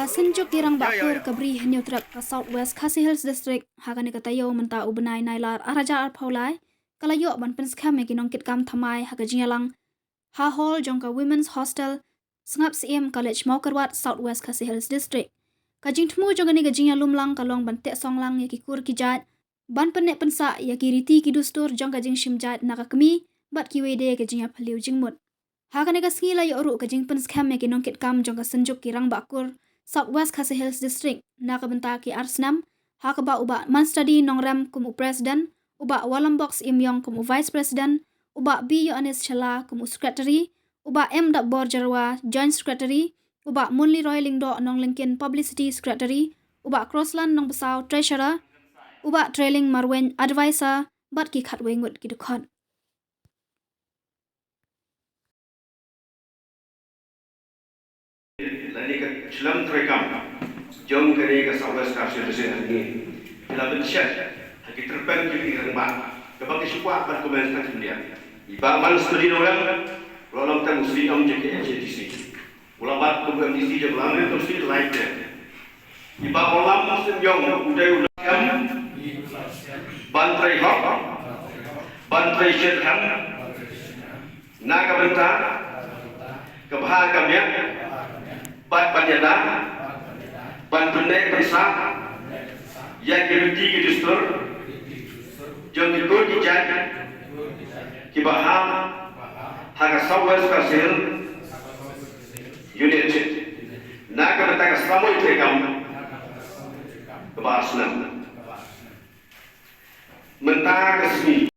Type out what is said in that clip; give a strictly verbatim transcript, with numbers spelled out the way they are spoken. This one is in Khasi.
Ka Synjuk ki Rangbah Kur ka Bri Hynñiewtrep ka South West Khasi Hills District, ha kane ka taïew mynta u bnai Nailar ar hajar arphew lai, ka la ïoh ban pynskhem ïa ki nongkitkam thymmai ha ka jingïalang ha hall jong ka Women's Hostel, Sngap Syiem College, Mawkyrwat, South West Khasi Hills District. Ka jingthmu jong kane ka jingïalum lang ka long ban teh song lang ïa ki kur ki jait, ban pynneh pynsah ïa ki riti ki dustur jong ka jingshim jait na ka kmie bad kiwei de ka jingïaphylliew jingmut. Ha kane ka sngi la ïoh ruh ka jingpynskhem ïa ki nongkitkam jong ka Synjuk ki Rangbah Kur South West Khasi Hills District na ka bynta ki ar snem, ha kaba u Bah Manstudy Nongrem kum u President, u Bah Walambok Syiemiong kum u Vice President, u Bah B Ïoannis Shylla kum u Secretary, u Bah M Dapbor Jyrwa Joint Secretary, u Bah Munliroy Lyngdoh Nonglyngkhin Publicity Secretary, u Bah Crossland Nongbasaw Treasurer, u Bah Trailing Marwein Advisor bad ki khatwei ngut ki dkhot. Lane ka shlem treikam jong kane ka South West Khasi Hills District hangne, ki la pynshet ha ki tyrpeng jong ki rangbah kaba ki shu kwah ban kumne sa khyndiat. I Bah Manstudy Nongrem, u la long tang u C E M jong ka H A D C, u la bat kum u M D C jong ka Langrin Constituency lai term. I Bah Walambok Syiemiong u dei u la shem ban trei hok, ban trei shitrhem na ka bynta ka bha ka miat bad ban ïada ban pynneh pynsah ïa ki riti ki dustur jong ki kur ki jait kiba ha ha ka South West Khasi Hills Unit na ka bynta ka samoi treikam kaba ar snem. Mynta ka sngi